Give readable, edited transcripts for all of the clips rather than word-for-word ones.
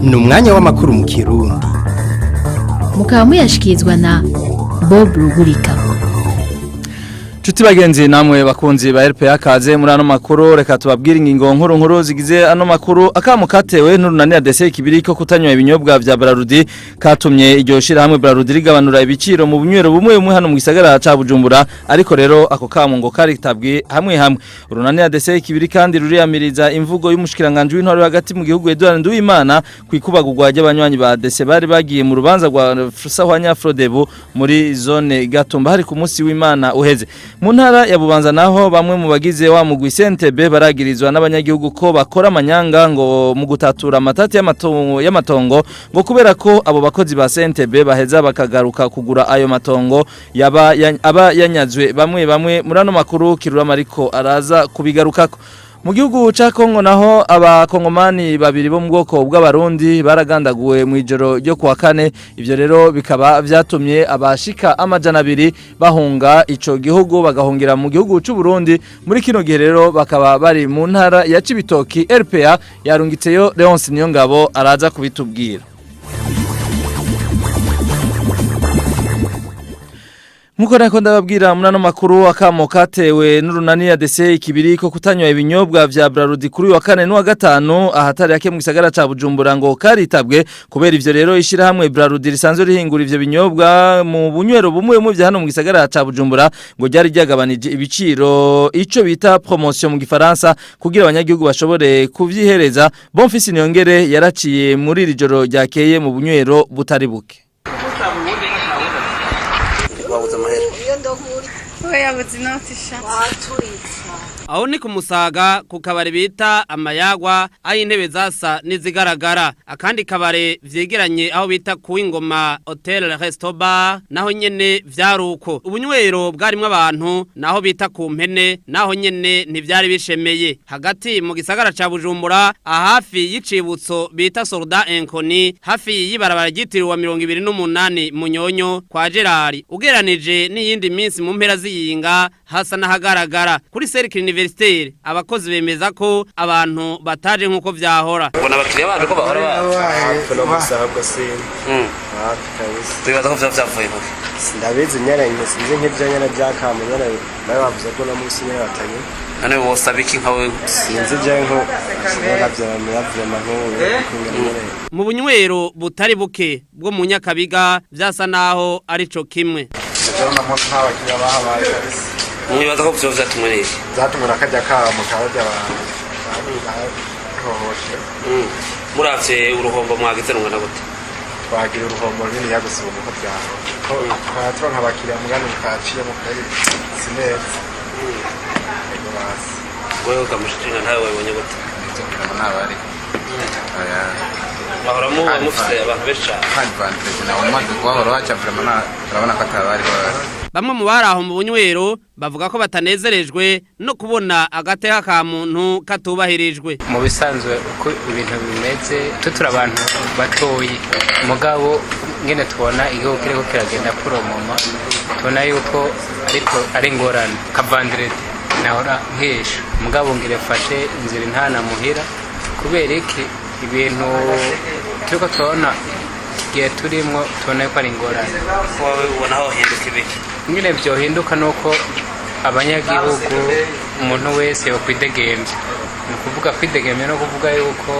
Ni umwanya w'amakuru mu Kirundi. Mukaba muyashikirizwa na Bob Rugurika. Chuti bagenzi namwe bakunzi ba RPA kaze muri ano makuru, reka tubabwire ingingo nkuru nkuru zigize ano makuru. Akamo katewe n'urunani ADC kibiri ko kutanywa ibinyobwa vya Brarudi katumye iryo shira hamwe Brarudi rigabanura ibiciro mu bunywero bumwe bumwe hano mu gisagara ca Bujumbura, ariko rero ako kamo ngo karitabwe hamwe hamwe. Urunani ADC kibiri kandi ruriyamiriza imvugo y'umushikiranganje w'intwaro hagati mu gihugu Edouard Nduwimana kwikubagurwa ry'abanywanyi ba ADC bari bagiye mu rubanza rwa Sahwanya Frodebu muri zone Gatumba hari ku munsi w'Imana uheze. Mu ntara ya Bubanza naho bamwe mu bagize wa mugwi CNTB baragirizwa n'abanyagihugu ko bakora amanyanga ngo mu gutatura amatati y'amatongo ngo kubera ko abo bakozi ba CNTB baheza bakagaruka kugura ayo matongo yaba aba yanyazwe bamwe bamwe. Muri ano makuru Kirura Mariko araza kubigarukako. Mu gihugu ca Kongo naho abakongomani babiri bo mu bwoko bw'abarundi baragandaguwe mu ijoro ryo kuwa kane. Ivyo rero bikaba vyatumye abashika 200 bahunga ico gihugu bagahungira mu gihugu c'u Burundi. Muri kino gihe rero bakaba bari mu ntara ya Cibitoki. RPA yarungitseyo Leonce Niyongabo araza kubitubwira. Nkuko nako ndababwira muri ano makuru, akamo katewe n'urunani ADC ikibiri ko kutanywa ibinyobwa vya Brarudi kuri wa kane n'uwa gatanu ahatari yake mu gisagara ca Bujumbura ngo karitabwe. Kubera ivyo rero ishira hamwe Brarudi risanzwe rihingura ivyo binyobwa mu bunywero bumwe mu vya hano mu gisagara ca Bujumbura ngo ryari ryagabanije ibiciro, ico bita promotion mu gifaransa, kugira abanyagihugu bashobore kuvyihereza. Bonfils Niyongere yaraciye muri iri joro ryakeye mu bunywero butari buke. Aho ni ku Musaga ku kabare bita Amayagwa, aho intebe zasa n'izigaragara. Akandi kabare vyegeranye aho bita ku Ingoma Hotel Resto Bar naho nyene vyaruko. Ubunywero bwarimwo abantu naho bita ku Mpene naho nyene ntivyari bishemeye. Hagati mu gisagara ca Bujumbura, ahafi y'icibutso bita Soldat Inconnu, hafi y'ibarabara ryitiriwe 28 Munyonyo kwa Gerard, ugeranije n'iyindi minsi mu mpera z'iyinga hasa n'ahagaragara. Kuri Cercle Universitaire abakozi bemeza ko abantu bataje nkuko vyahora. Ubona abakiriya baje ko bahora baza? Bibaza ko vyavuye kuki? Ndabizi nyene, sinzi nk'ivyo nyene vyakamu nyene bari bavuze ko no munsi nyene batanye. None wosaba iki nkawe? Sinzi je nko sinzi vyama nk'ubu. Mu bunywero butari buke bwo mu Nyakabiga vyasa naho arico kimwe. Nta bakiriya bahabaye kabisa. Mwibaza ko vyo vyatumwe n'iki? Vyatumwe na karya kamo kabarya abantu bahohotewe. Muravye uruhombo mwagize rungana gute? Twagira uruhombo runiniya gusumba uko vyahora, ko twara turonka abakiriya mugani bukaciyemo kweri si neza. Ego basi. Wewe kamushinga ntawe wabibonye gute? Ntabari. Bahora muba mufise abantu benshi cane. Kandi vendredi nawe umaze kuhahora waca, vraiment urabona ko atabari bahari. Bamwe mu bari aho mu bunywero bavuga ko batanezerejwe no kubona agateka ka muntu katubahirijwe. Mu bisanzwe uko ibintu bimeze, twe turi abantu batoyi, mugabo ngene tubona igihugu kiriko kiragenda puromoma, tubona yuko ariko ari ingorane. Ka vendredi nahora nkesha, mugabo ngire mfashe inzira intana muhira. Kubera iki? Ibintu turiko turabona igihe turimwo, tubona yuko ari ingorane. Wowe ubona aho hinduka ibiki? Nyine byohinduka nuko abanyagihugu, umuntu wese yokwidegembya. Ni ukuvuga kwidegembya no kuvuga yuko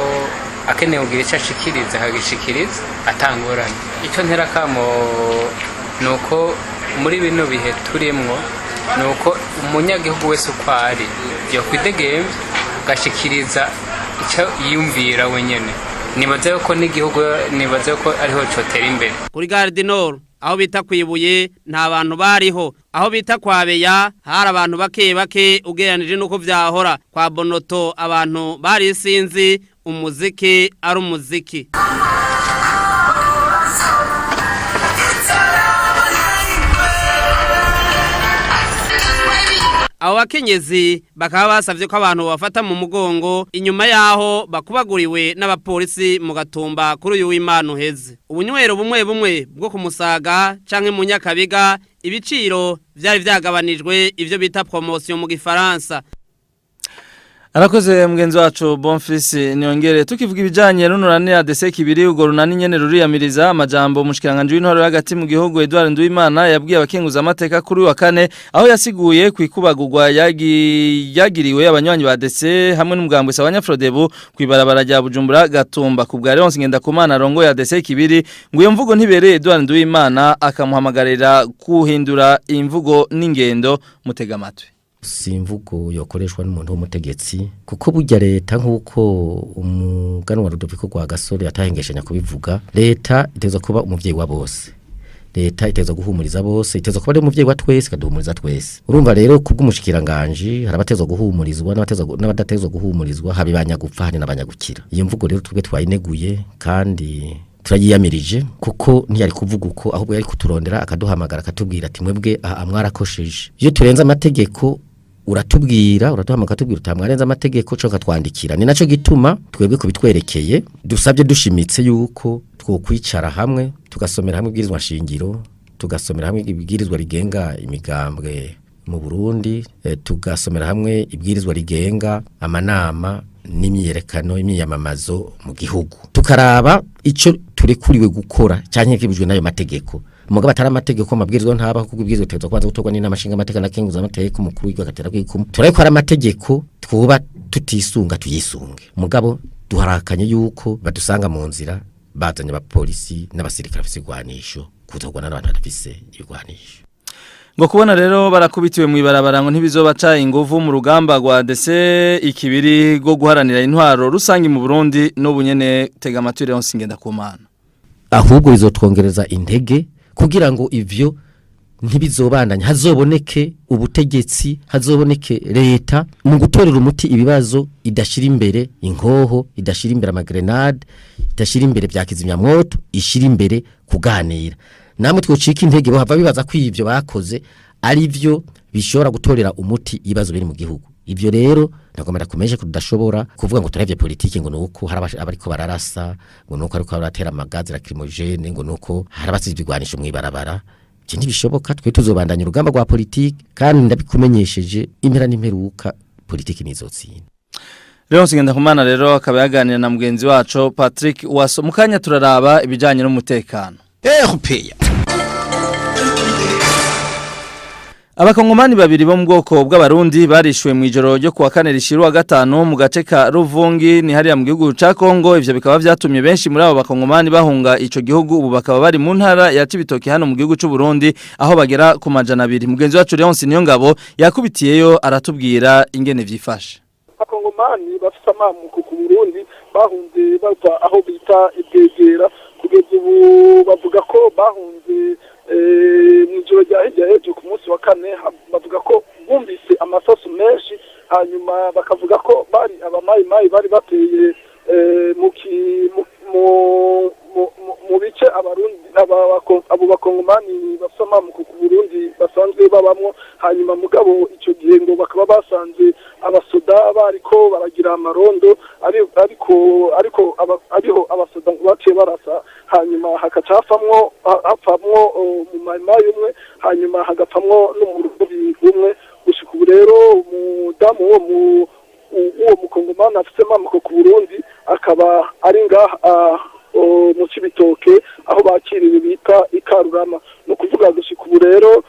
akeneye kugira icyo ashikiriza akagishikiriza atangorane. Icyo ntera kamo ni uko muri bino bihe turimwo, ni uko umunyagihugu wese uko ari yokwidegembya agashikiriza icyo yiyumvira wenyine. Nibaza yuko n'igihugu, nibaza yuko ariho cotera imbere. Kuri Gare du Nord aho bita kwibuye nta bantu bariho. Aho bita kwa Beya hari abantu bake bake ugereranije nuko vyahora. Kwa Bonoto abantu bari isinzi, umuziki ari umuziki. Aho Abo bakenyezi bakaba basavye ko abantu bafata mu mugongo inyuma yaho bakubaguriwe n'abapolisi mu Gatumba kuri uyu w'Imana uheze. Ubunywero bumwe bumwe bwo kumusaga canke mu Nyakabiga ibiciro vyari vyagabanijwe, ivyo bita promotion mu gifaransa. Arakoze mugenzi wacu Bonfils Niyongere. Tukivuga ibijanye n'urunani ADC kibiri, ugo runani nyene ruriyamiriza amajambo umushikiranganje w'intwaro hagati mu gihugu Edouard Nduwimana yabwiye abakenguza amateka kuri wa kane, aho yasiguye kwikubagurwa yagiriwe abanywanyi ba ADC hamwe n'umugambwe Sawanya Frodebu kwibarabara rya Bujumbura Gatumba. Ku bwa Leonce Ngendakumana rongo ya ADC kibiri, ngo iyo mvugo ntibereye Edouard Nduwimana, akamuhamagarira kuhindura imvugo n'ingendo. Mutega amatwi. Si imvugo yokoreshwa n'umuntu w'umutegetsi, kuko burya leta, nk'uko umuganwa Rudoviko rwa Gasore atahengeshanya kubivuga, leta iteza kuba umuvyeyi wa bose, leta iteza guhumuriza bose, iteza kuba ari umuvyeyi wa twese, ikaduhumuriza twese. Urumva rero, kubw'umushikiranganje hari abatezwa guhumurizwa n'abadatezwa guhumurizwa, haba ibanyagupfa hari n'abanyagukira. Iyo mvugo rero twebwe twayineguye kandi turayiyamirije, kuko ntiyari kuvuga uko, ahubwo yari kuturondera akaduhamagara, akatubwira ati: "Mwebwe aha mwarakosheje." Iyo turenze amategeko uratubwira, uraduhamagara ukatubwira uti mwarenze amategeko, cyo katwandikira. Ni naco gituma twebwe kubitwerekeye dusabye dushimitse yuko twokwicara hamwe, tugasomera hamwe ibwirizwa shingiro, tugasomera hamwe ibwirizwa rigenga imigambwe mu Burundi, tugasomera hamwe ibwirizwa rigenga amanama n'imyiyerekano, imyiyamamazo mu gihugu, tukaraba ico turekuriwe gukora canke kibujwe n'ayo mategeko. Mugabo atari amategeko, amabwirizwa ntabaho, kuko ibwirizwa tegezwa kubanza gutorwa n'inama nshinga amateka na kenguza amateka, umukuru w'igihugu agatera kwikumu. Turareko ari amategeko twuba tutisunga, tuyisunge. Mugabo duharakanye yuko badusanga mu nzira bazanye abapolisi n'abasirikare bafise igwanisho kuza kurwana n'abantu badafise ibigwanisho. Ngo kubona rero barakubitiwe mu ibarabara ngo ntibizobaca inguvu mu rugamba rwa ADC ikibiri rwo guharanira intwaro rusangi mu Burundi n'ubu nyene. Tega amatwi Leonce Ngendakumana. Ahubwo bizotwongereza intege kugira ngo ivyo ntibizobandanye, hazoboneke ubutegetsi, hazoboneke leta mu gutorera umuti ibibazo idashira imbere inkoho, idashira imbere amagrenade, idashira imbere bya kizimyamwoto, ishira imbere kuganira. Namwe twocika intege bohava bibaza ko ivyo bakoze ari byo bishobora gutorera umuti ibibazo biri mu gihugu. Ivyo rero nagomba kumenyesha ko tudashobora kuvuga ngo turevye politiki, ngo nuko hari abariko bararasa, ngo nuko ariko baratera amagazi lacrymogène, ngo nuko hari abasize ibigwanisho mw'ibarabara. Ivyo ntibishoboka. Twe tuzobandanya urugamba rwa politiki, kandi ndabikumenyesheje, impera n'imperuka politiki nizotsinda. Leonce Ngendakumana rero akaba yaganira na mugenzi wacu Patrick Waso. Mukanya turaraba ibijanye n'umutekano. RPA. Abakongomani babiri bo mu bwoko bw'abarundi barishwe mu ijoro ryo kuwa kane rishira wa gatanu mu gace ka Ruvungi, ni hariya mu gihugu ca Kongo. Ivyo bikaba vyatumye benshi muri abo bakongomani bahunga ico gihugu, ubu bakaba bari mu ntara ya Cibitoke hano mu gihugu c'u Burundi, aho bagera ku 200. Mugenzi wacu Leonce Niyongabo yakubitiyeyo, aratubwira ingene vyifashe. Abakongomani bafise amamuko ku Burundi bahunze bava aho bita Ibwegera. Kugeza ubu bavuga ko bahunze mu ijoro rya hirya y'ejo ku munsi wa kane. Bavuga ko bumvise amasasu menshi, hanyuma bakavuga ko bari abamayimayi bari bateye mu bice Abarundi, abo bakongomani bafise amamuko ku Burundi basanzwe babamwo. Hanyuma mugabo icyo gihe ngo bakaba basanze abasoda bariko baragira amarondo, ariko ariho abasoda baciye barasa, hanyuma hakaca hapfamwo umumayimayi umwe, hanyuma hagapfamwo n'umurundi umwe. Gushika ubu rero umudamu wo mu uwo mukongomani afise amamuko ku Burundi akaba ari ngaha mu Cibitoke aho bakiriwe bita Ikarurama. Ni ukuvuga gushika ubu rero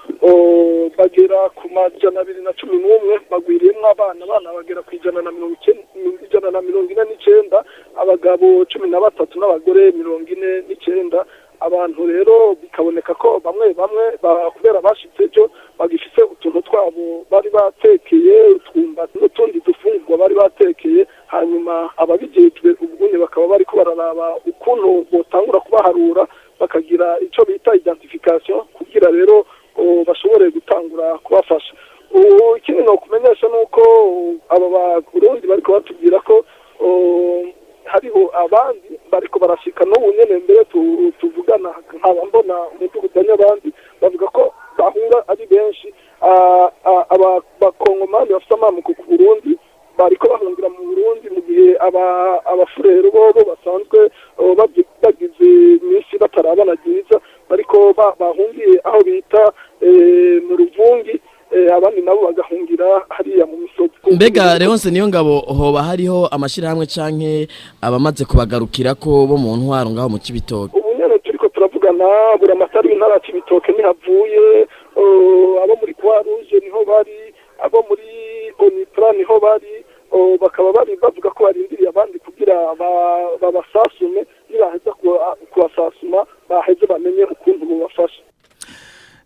bagera ku 211, bagwiriyemwo abana bagera ku 149, abagabo 13 n'abagore 49. Abantu rero bikaboneka ko bamwe bamwe kubera bashitse ejo bagifise utuntu twabo bari batekeye, utwumba n'utundi dufungurwa bari batekeye. Hanyuma ababijejwe ubunye bakaba bariko bararaba ukuntu botangura kubaharura, bakagira ico bita identification, kugira rero bashobore gutangura kubafasha. Ikindi nokumenyesha nuko aba Barundi bariko batubwira ko hariho abandi bariko barashika n'ubu nyene mbere tuvugana, nkaba mbona umudugudu n'abandi bavuga ko bahunga ari benshi. Abakongomani bafite amamuko ku Burundi bariko bahungira mu Burundi, mu gihe abafurero bobo basanzwe bagize iminsi batarabana ryiza bariko bahungiye aho bita mu Ruvungi, abandi nabo bagahungira hariya mu misozi. Mbega Leonce Niyongabo, hoba hariho amashirahamwe canke abamaze kubagarukira ko bo mu ntwaro ngaho mu Cibitoke? Ubu nyene turiko turavugana, buramatari w'intara ya Cibitoke nihavuye, abo muri Croix Rouge niho bari, abo muri Onipra niho bari, bakaba bari bavuga ko barindiriye abandi kugira babasasume, nibaheza kubasasuma baheze bamenye ukuntu bobafasha.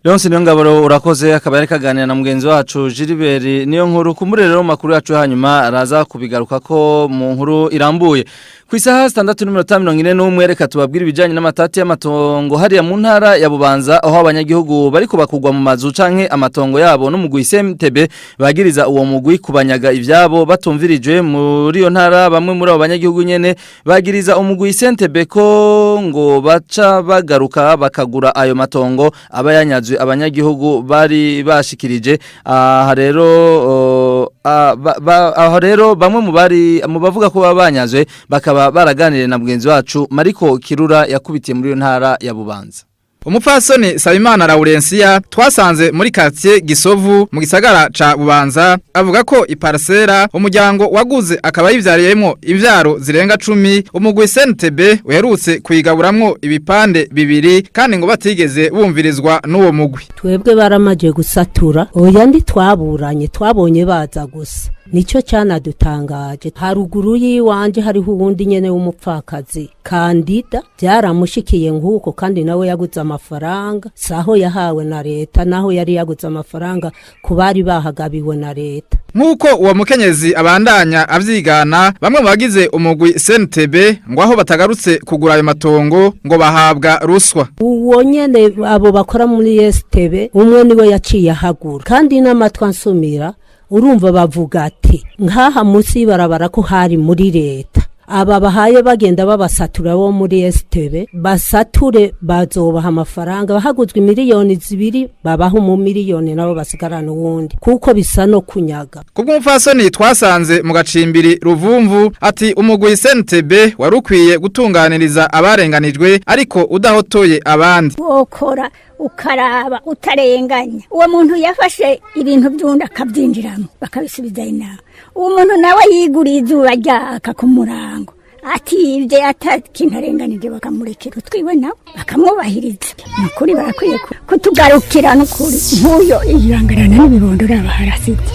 Leonce Niyongabo, urakoze. Akaba yari kaganira na mugenzi wacu Gilbert niyo nkuru kumurerero makuru yacu, hanyuma araza kubigaruka ko mu nkuru irambuye. Ku isaha 6:41, reka tubabwire ibijanye n'amatati y'amatongo hariya mu ntara ya Bubanza, aho abanyagihugu bariko bakugwa mu mazu canke amatongo yabo n'umugwi CMTB, bagiriza uwo mugwi kubanyaga ivyabo batumvirijwe muri iyo ntara. Bamwe muri abo banyagihugu nyene bagiriza umugwi CMTB ko ngo baca bagaruka bakagura ayo matongo aba yanyazwe abanyagihugu bari bashikirije. Aha rero aho rero bamwe mu bari mu bavuga ko babanyazwe bakaba baraganiriye na mugenzi wacu Mariko Kirura yakubitiye muri iyo ntara ya Bubanza. Umupfasoni Sabimana Laurensia twasanze muri quartier Gisovu mu gisagara ca Bubanza avuga ko iparcera umuryango waguze akaba yivyariyemo imvyaro zirenga 10, umugwi SNTB uherutse kuyigaburamwo ibipande bibiri, kandi ngo batigeze bumvirizwa n'uwo mugwi. Twebwe baramaje gusatura, oya, ndi twaburanye, twabonye baza gusa, nicyo cyanadutangaje. Haruguru y'iwanje hariho uwundi nyene w'umupfakazi kandida, byaramushikiye nk'uko, kandi nawe yaguze amafaranga, saho yahawe na leta, naho yari yaguze amafaranga ku bari bahagabiwe na leta. Nk'uko uwo mukenyezi abandanya avyigana, bamwe mu bagize umugwi SNTB ngo aho batagarutse kugura ayo matongo ngo bahabwa ruswa. Uwo nyene, abo bakora muri STB, umwe niwe yaciye ahagura, kandi n'amatwi ansumira, urumva bavuga ati nkaha munsi y'ibarabara ko hari muri leta, aba bahaye bagenda babasatura bo muri STB, basature bazobaha amafaranga, bahaguzwe 2 miliyoni babaha 1 miliyoni, nabo basigarana uwundi, kuko bisa no kunyaga. Kubw'umupfasoni twasanze mu gacimbiri Ruvumvu, ati umugwi SNTB wari ukwiye gutunganiriza abarenganijwe ariko udahotoye abandi. Wokora ukaraba utarenganya uwo muntu yafashe ibintu by'undi akabyinjiramo, bakabisubiza inaha. Uwo muntu nawe yiguriye izuba ryaka ku murango atibye, atakintu arenganije, bakamurekera utwiwe nawe bakamwubahiriza. Ni ukuri barakwiye kutugarukira, n'ukuri nk'uyo irangarana n'ibibondo uraba harasitse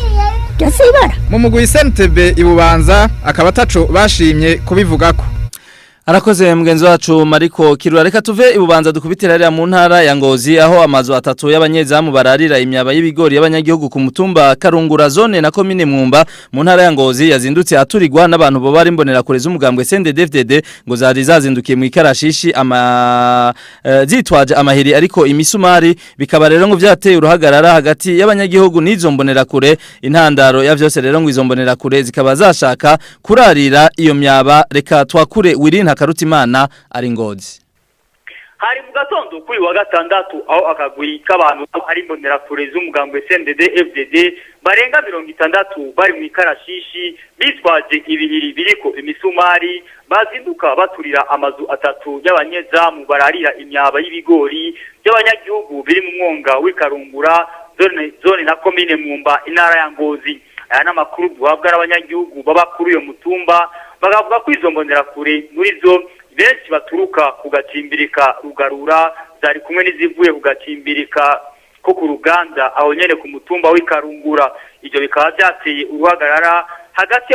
byose ibara. Mu mugwi SNTB ibubanza akaba ataco bashimye kubivugako. Arakoze mugenzi wacu Mariko Kirura. Reka tuve ibubanza dukubitira hariya mu ntara ya Ngozi, aho amazu atatu y'abanyezamu bararira imyaba y'ibigori y'abanyagihugu ku mutumba Karungura, zone na komine Mwumba mu ntara ya Ngozi, yazindutse aturigwa n'abantu bo bari imbonera kure z'umugambwe CNDD-FDD, ngo zari zazindukiye mu ikarashishi ama zitwaje amahiri ariko imisumari. Bikaba rero ngo vyateye uruhagarara hagati y'abanyagihugu n'izo mbonera kure. Intandaro ya vyose rero ngo izo mbonera kure zikaba zashaka kurarira iyo myaba. Reka twakure Wirinta Karutimana ari Ngozi. Hari mu gatondo kuri wa gatandatu, aho akagwi k'abantu ari imbonerakure z'umugambwe CNDD FDD barenga 60 bari mu ikarashishi bitwaje ibihiri biriko imisumari, bazinduka baturira amazu atatu y'abanyezamu bararira imyaba y'ibigori by'abanyagihugu biri mu mwonga w'ikarungura, zone na komine Mwumba, intara ya Ngozi. Aya n'amakuru duhabwa n'abanyagihugu baba kuri uyo mutumba, bakavuga ko izo mbonerakure muri zo benshi baturuka ku gacimbirika Rugarura, zari kumwe n'izivuye ku gacimbirika ko ku ruganda, aho nyene ku mutumba w'ikarungura. Ibyo bikaba byateye uruhagarara hagati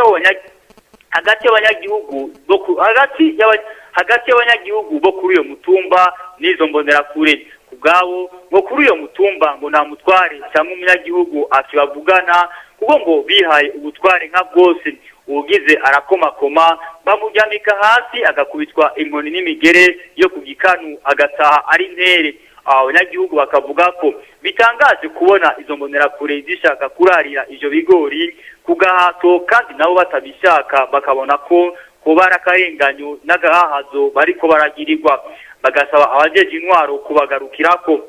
y'abanyagihugu bo kuri uyo mutumba n'izo mbonerakure. Ku bwabo ngo kuri uyo mutumba ngo nta mutware cyangwa umunyagihugu akibavugana, kuko ngo bihaye ubutware nka bwose. Ugize arakomakoma bamuryamika hasi, agakubitwa inkoni n'imigere yo ku gikanu, agataha ari ntere. Abanyagihugu bakavuga ko bitangaje kubona izo mbonerakure zishaka kurarira ivyo bigori ku gahato kandi nabo batabishaka, bakabona ko kuba ari akarenganyo n'agahahazo bariko baragirirwa, bagasaba abajeje intwaro kubagarukirako.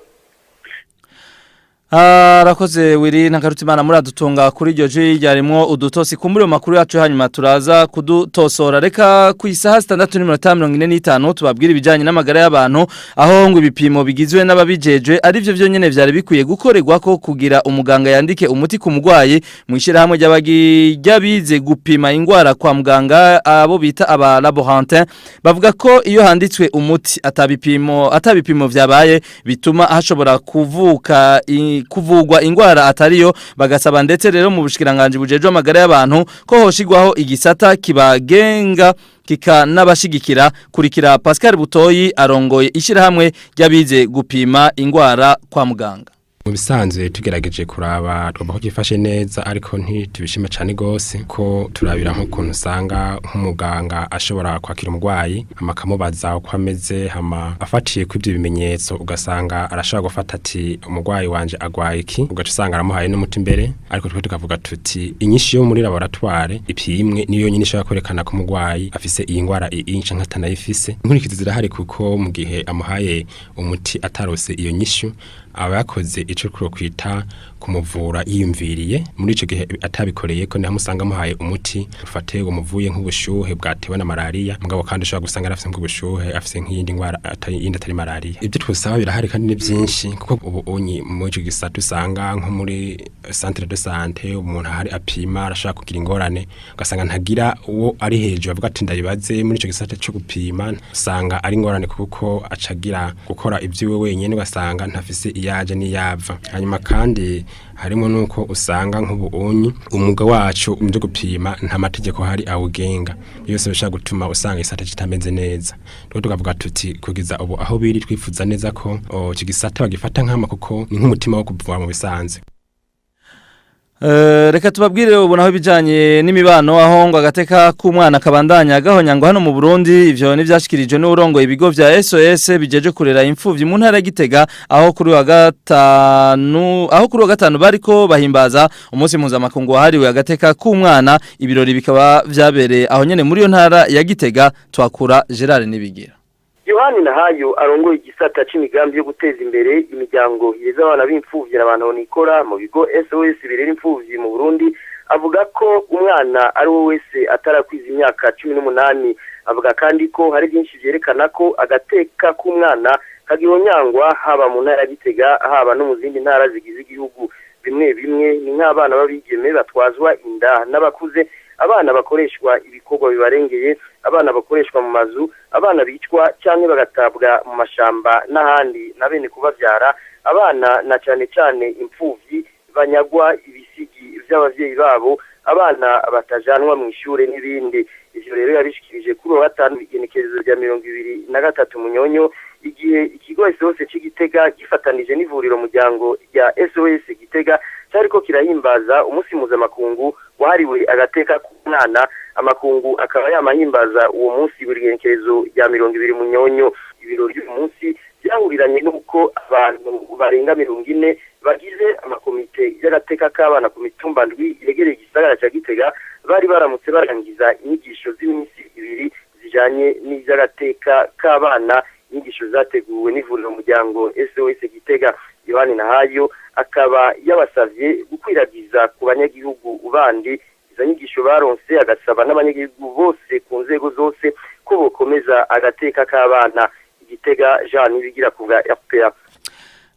Arakoze wiri ntakarutimana muradutunga kuri iryo jwi ryarimwo udutosi kumbure mu makuru yacu hanyuma turaza kudutosora. Reka ku isaha 6:45 tubabwira ibijanye n'amagara y'abantu, aho ngo ibipimo bigizwe n'ababijejwe ari byo byonyene vyari bikwiye gukorerwa ko kugira umuganga yandike umuti ku mugwayi. Mu ishyirahamwe ry'abize gupima ingwara kwa muganga, abo bita aba laborantin, bavuga ko iyo handitswe umuti atabipimo vyabaye, bituma hashobora kuvuka kuvugwa ingwara atariyo. Bagasaba ndetse rero mu bushikiranganje bujejwe amagara y'abantu ko hoshigwaho igisata kibagenga kikanabashigikira. Kurikira Pascal Butoyi arongoye ishyirahamwe ry'abize gupima ingwara kwa muganga. Mu bisanzwe tugerageje kuraba, twumva ko gifashe neza, ariko ntitubishima cyane gose, ko turabira nk'ukuntu usanga nk'umuganga ashobora kwakira umurwayi, hama akamubaza uko ameze, hama afatiye kuri ibyo bimenyetso ugasanga arashobora gufata ati umurwayi wanje agwaye iki, ugaca usanga aramuhaye n'umuti imbere. Ariko twe tukavuga tuti inyishu yo muri laboratoire ipimwe niyo nyine ishobora kwerekana ko umurwayi afise iyi ngwara iyi canke atanayifise. Inkurikizi zirahari, kuko mu gihe amuhaye umuti atarose iyo nyishu, aba yakoze ico kuro kwita kumuvura yiyumviriye. Muri ico gihe atabikoreye ko, niho musanga amuhaye umuti ufate umuvuye nk'ubushuhe bwatewe na malaria, mugabo kandi ushobora gusanga arafise nk'ubushuhe, afise nk'iyindi ngwara atari yindi, atari malaria. Ibyo twosaba birahari kandi ni byinshi, kuko ubu unyi muri ico gisata usanga nko muri centre de santé umuntu ahari apima arashaka kugira ingorane, ugasanga ntagira uwo ari hejuru avuga ati ndayibaze. Muri ico gisata cyo gupima usanga ari ingorane, kuko acagira gukora ibyiwe wenyene, ugasanga ntafise iyaje n'iyava. Hanyuma kandi harimo nuko usanga nk'ubu unyi umwuga wacu mu byo gupima nta mategeko hari awugenga. Byose bishobora gutuma usanga igisata kitameze neza. Rero tukavuga tuti kugeza ubu aho biri, twifuza neza ko iki gisata bagifata nkama, kuko ni nk'umutima wo kuvura mu bisanzwe. Reka tubabwire ubu naho ibijanye n'imibano, aho ngo agateka k'umwana kabandanya gahonyangwa hano mu Burundi. Ivyo nivyashikirijwe n'urongo ibigo vya SOS bijeje kurera imfuvyi mu ntara ya Gitega, aho kuri wa gatanu bariko bahimbaza umunsi mpuzamakungu wahariwe agateka k'umwana. Ibirori bikaba vyabereye aho nyene muri iyo ntara ya Gitega. Twakura Gerard Nibigira. Yohani Nahayo arongoye igisata c'imigambi yo guteza imbere imiryango ireza abana b'imfuvyi n'abantu nikora mu bigo SOS birera imfuvyi mu Burundi, avuga ko umwana ari we wese atarakwiza imyaka 18. Avuga kandi ko hari byinshi vyerekana ko agateka k'umwana kagihonyangwa, haba mu ntara ya Gitega, haba no mu zindi ntara zigize igihugu. Bimwe bimwe ni nk'abana b'abigeme batwazwa inda n'abakuze, abana bakoreshwa ibikorwa bibarengeye, abana bakoreshwa mu mazu, abana bicwa cyangwa bagatabwa mu mashamba n'ahandi na bene kubavyara, abana na cane cane imfuvyi banyagwa ibisigi vy'abavyeyi babo, abana batajanwa mu ishure n'ibindi. Ivyo rero yabishikirije kuri uwa gatanu, igenekerezo rya 23 Munyonyo, igihe ikigo SOS c'Igitega gifatanije n'ivuriro muryango rya SOS Gitega cyariko kirahimbaza umunsi mpuzamakungu wahariwe agateka k'umwana. Amakungu akaba yamahimbaza uwo munsi buri genekerezo rya 20 Munyonyo. Ibirori by'uyu munsi byahuriranye n'uko abantu barenga 40 bagize amakomite y'agateka k'abana ku mitumba ndwi yegereye igisagara ca Gitega bari baramutse barangiza inyigisho z'iminsi 2 zijanye n'ivy'agateka k'abana, inyigisho zateguwe n'ivuriro muryango SOS Gitega. Yohani Nahayo akaba yabasavye gukwiragiza ku banyagihugu bandi izo nyigisho baronse, agasaba n'abanyagihugu bose ku nzego zose ko bokomeza agateka k'abana. Igitega, Jean Nibigira ku bwa RPA.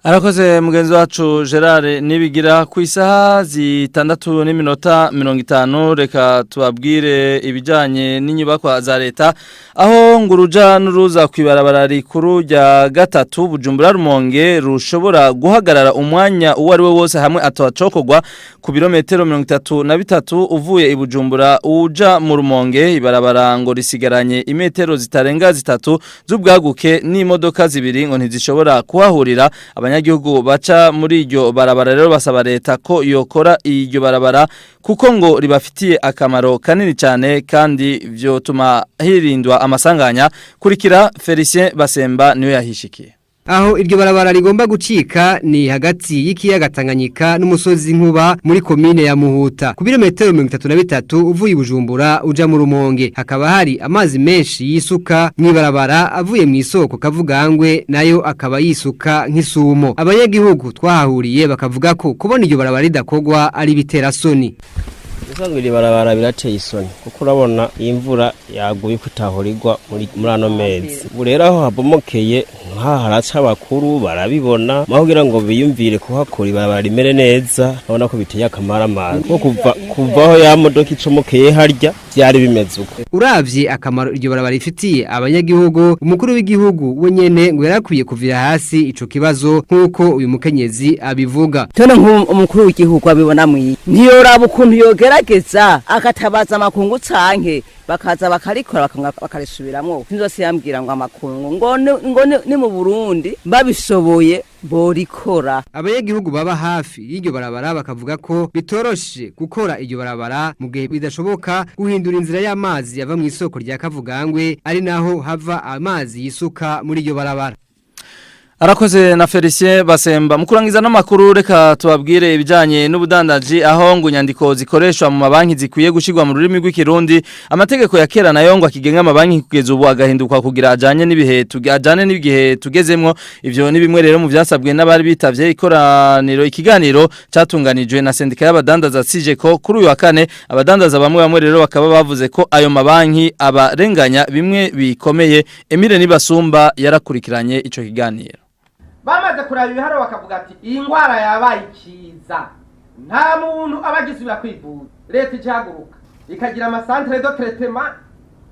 Arakoze mugenzi wacu Gerard Nibigira. Ku isaha 6:50, reka tubabwire ibijanye n'inyubakwa za leta, aho nguruja n'uruza kwibarabara rikuru rya gatatu Bujumbura Rumonge rushobora guhagarara umwanya uwo ari we wose hamwe atacokogwa. Ku birometero 33 uvuye i Bujumbura uja mu Rumonge, ibarabara ngo risigaranye imetero zitarenga 3 z'ubwaguke, n'imodoka zibiri ngo ntizishobora kuhahurira. Abanyagihugu baca muri iryo barabara rero basaba leta ko yokora iryo barabara, kuko ngo ribafitiye akamaro kanini cyane kandi vyotuma hirindwa amasanganya. Kurikira Felicien Basemba niwe yahishikiye. Aho iryo barabara rigomba gucika ni hagati y'ikiyaga Tanganyika n'umusozi Nkuba muri komine ya Muhuta, ku birometero 33 uvuye i Bujumbura uja mu Rumonge. Hakaba hari amazi menshi yisuka mw'ibarabara avuye mu isoko Kavugangwe, nayo akaba yisuka nk'isumo. Abanyagihugu twahahuriye bakavuga ko kubona iryo barabara ridakogwa ari biterasoni. Ubusanzwe iri barabara birateye isoni, kuko urabona iyi mvura yaguye ko itahora igwa muri ano mezi. Ubu rero aho habomokeye nk'aha haraca abakuru barabibona, aho kugira ngo biyumvire kuhakora ibarabara rimere neza, urabona ko biteye akamaramaza, kuko kuva aho ya modoka icomokeye harya byari bimeze uko. Uravye akamaro iryo barabara rifitiye abanyagihugu, umukuru w'igihugu we nyene ngo yarakwiye kuvira hasi ico kibazo, nk'uko uyu mukenyezi abivuga. Tone nk'umukuru w'igihugu abibona mwiye, ntiyoraba ukuntu yogerageza akatabaza amakungu canke bakaza bakarikora bakarisubiramwo? Nzose yambwira ngo amakungu ngo ni mu Burundi babishoboye borikora. Abanyagihugu baba hafi y'iryo barabara bakavuga ko bitoroshe gukora iryo barabara mu gihe bidashoboka guhindura inzira y'amazi yava mu isoko rya Kavugangwe, ari naho hava amazi yisuka muri iryo barabara. Arakoze na Felicien Basemba. Mukurangiza n'amakuru, reka tubabwire ibijanye n'ubudandaji, aho ngo inyandiko zikoreshwa mu mabanki zikwiye gushirwa mu rurimi rw'ikirundi, amategeko ya kera nayo ngo akigenga amabanki kugeza ubu agahinduka kugira ajanye n'ibihe tugezemwo. Ivyo ni bimwe rero mu vyasabwe n'abari bitavye ikoraniro, ikiganiro catunganijwe na sendika y'abadandaza Sijeko kuri uyu wa kane. Abadandaza bamwe bamwe rero bakaba bavuze ko ayo mabanki abarenganya bimwe bikomeye. Emile Nibasumba yarakurikiranye ico kiganiro. Bamaze kuraba ibiharuro bakavuga ati iyi ndwara yabaye ikiza, nta muntu aba agisubira kwivuza. Leta icahaguruka ikagira ama centres de traitement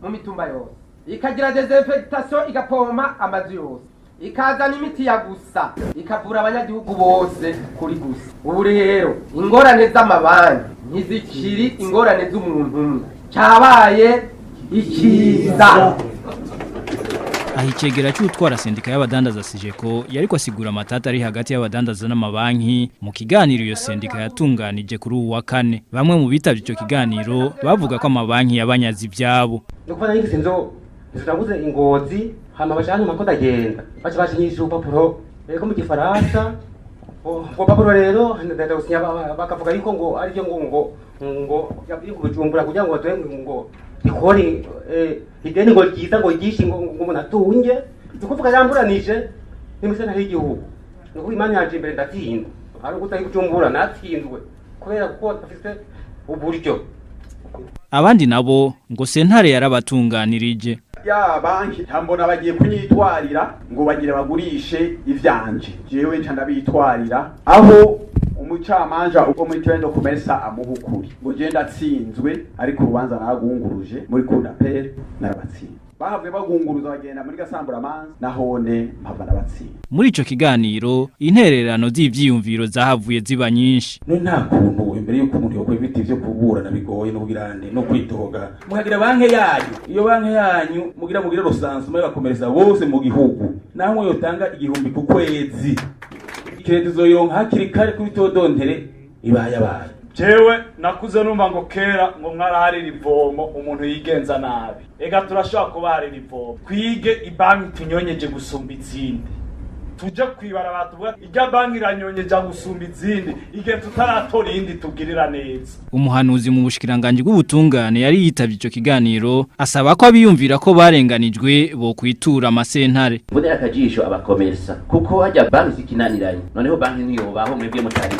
mu mitumba yose, ikagira désinfection, igapompa amazu yose, ikazana imiti ya gusa, ikavura abanyagihugu bose kuri gusa. Ubu rero ingorane z'amabanki ntizikiri ingorane z'umuntu umwe, cyabaye ikiza. Aho icegera cy'utwara sendika y'abadandaza Sijeko yariko asigura amatata ari hagati y'abadandaza n'amabanki mu kiganiro iyo sendika yatunganije kuri uwu wa kane. Bamwe mu bitavye ico kiganiro bavuga ko amabanki yabanyaze ivyabo. Ni ukuvuga yigise inzu turaguze ingozi, hama baca ko ndagenda baca bashinyisha urupapuro rero mu gifaransa. Urwo rupapuro rero ndagenda gusinya, bakavuga yuko ngo aribyo ngo Bujumbura kugira ngo baduhe ngo ikori, ideni ngo ryiza, ngo ryishi, ngo umuntu atunge. Ni ukuvuga yamburanije n'imisentare y'igihugu, ni ukuvuga imana yanje imbere ndatsinda, ari uguta Bujumbura natsinzwe kubera kuko bafite uburyo. Abandi nabo ngo sentare yarabatunganirije. Ya banki ntambona bagiye kunyitwarira ngo bagire bagurishe ivyanje, jewe nca ndabitwarira, aho umucamanza ubwo muri tribunal de commerce amuha ukuri ngo je ndatsinzwe, ariko urubanza naragunguruje muri cour d'appel narabatsinze. Bahavye bagunguruza bagenda muri gasamburamanza, nahone mpava ndabatsinda. Muri ico kiganiro intererano z'ivyiyumviro zahavuye ziba nyinshi. None nta kuntu imbere yuko umuntu yokora ibiti vyo kuburana bigoye no kugirande no kwitoga, mukagira banke yanyu, iyo banke yanyu mugira recensement y'abakomeresa bose mu gihugu, namwe yotanga 1000 ku kwezi, crédit uzoyironka hakiri kare kuri taux d'intérêt ibaye abaye. Jewe nakuze numva ngo kera ngo mwaraharira ivomo umuntu yigenza nabi. Ega turashobora kubaharira ivomo, twige ibanki tunyonyeje gusumba izindi, tuje kwibarabara tuvuga irya banki iranyonyeja gusumba izindi, igihe tutaratora iyindi tugirira neza. Umuhanuzi mu bushikiranganje bw'ubutungane yari yitavye ico kiganiro asaba ko abiyumvira ko barenganijwe bo kwitura amasentare. Mbonera akajisho abakomersa, kuko hajya banki zikinaniranye, noneho banki ntiyobaho mwebwe mutari.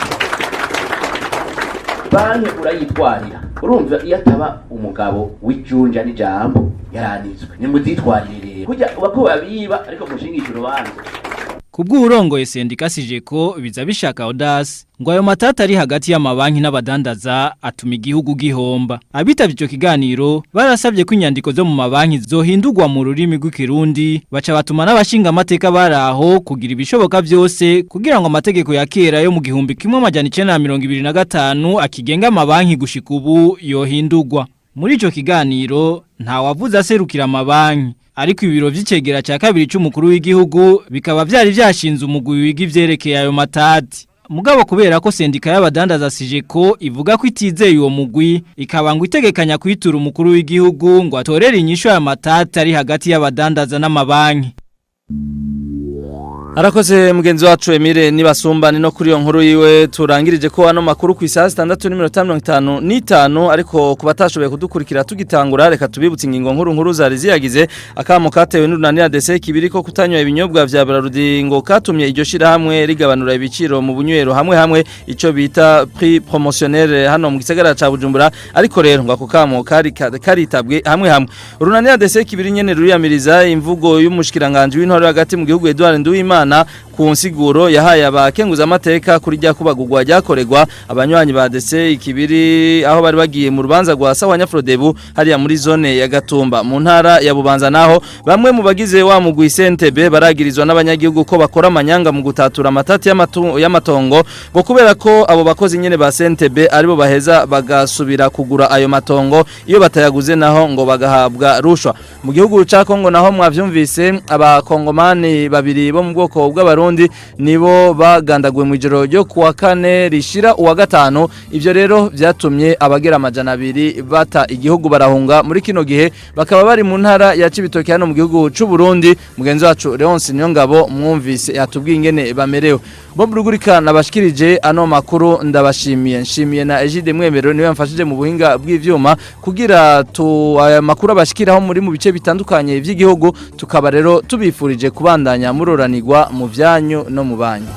Banki urayitwarira, urumva iyo ataba umugabo w'ijunja n'ijambo yaranitswe. Nimuzitwarire rero kurya bako babiba, ariko mushingisha urubanza. Kubw'urongoye sendika Sijeko biza bishaka Odas, ngo ayo matata ari hagati y'amabanki n'abadandaza atuma igihugu gihomba. Abitavye ico kiganiro barasabye ko inyandiko zo mu mabanki zohindurwa mu rurimi rw'ikirundi, baca batuma n'abashinga amateka baraho kugira ibishoboka byose kugira ngo amategeko ya kera yo mu 1925 akigenga amabanki gushika ubu yohindurwa. Muri ico kiganiro nta wavuze aserukira amabanki, ariko ibiro vy'icegera ca kabiri c'umukuru w'igihugu bikaba vyari vyashinze umugwi wiga ivyerekeye ayo matati. Mugabo kubera ko sendika y'abadandaza Sijeko ivuga ko itizeye uwo mugwi, ikaba ngo itegekanya kwitura umukuru w'igihugu ngo atorere inyishu aya matati ari hagati y'abadandaza n'amabanki. Arakoze mugenzi wacu Emile nibasumba ni no kuri iyo nkuru yiwe turangirije ko ano makuru ku isaha 6:55 ariko kubatashoboye kudukurikira tugitangura reka tubibutse ingingo nkuru nkuru zari ziyagize akamo katewe n'urunani ADC kibiri ko kutanywa ibinyobwa vya Brarudi ngo katumye iryo shirahamwe rigabanura ibiciro mu bunywero hamwe hamwe ico bita prix promotionnel hano mu gisagara ca Bujumbura ariko rero ngo ako kamo kari karitabwe hamwe hamwe urunani ADC kibiri nyene ruriyamiriza imvugo y'umushikiranganje w'intore hagati mu gihugu Edouard Nduwimana ku nsiguro yahaye abakenguza amateka kuri rya kubagurwa ryakoregwa abanywanyi ba DC ikibiri aho bari bagiye mu rubanza rwa Sawanya Frodebu hariya muri zone ya Gatumba mu ntara ya Bubanza naho bamwe mu bagize wa mugwi CNTB baragirizwa n'abanyagihugu ko bakora amanyanga mu gutatura amatati y'amatongo ngo kubera ko abo bakozi nyene ba CNTB aribo baheza bagasubira kugura ayo matongo iyo batayaguze naho ngo bagahabwa rushwa mu gihugu ca Kongo naho mwavyumvise abakongomani babiri bo mu bwoko bw'abarundi nibo bagandaguwe mu ijoro ryo kuwa kane rishira uwa gatanu ivyo rero vyatumye abagera 200 bata igihugu barahunga muri kino gihe bakaba bari mu ntara ya Cibitoke hano mu gihugu c'u Burundi mugenzi wacu Leonce Niyongabo mwumvise yatubwiye ingene bamerewe Bob Rugurika nabashikirije ano makuru ndabashimiye nshimiye na Egide Mwemero niwe yamfashije mu buhinga bw'ivyuma kugira tu aya makuru abashikiraho muri mu bice bitandukanye vy'igihugu tukaba rero tubifurije kubandanya muroranirwa mu vyanyu no mu banyu.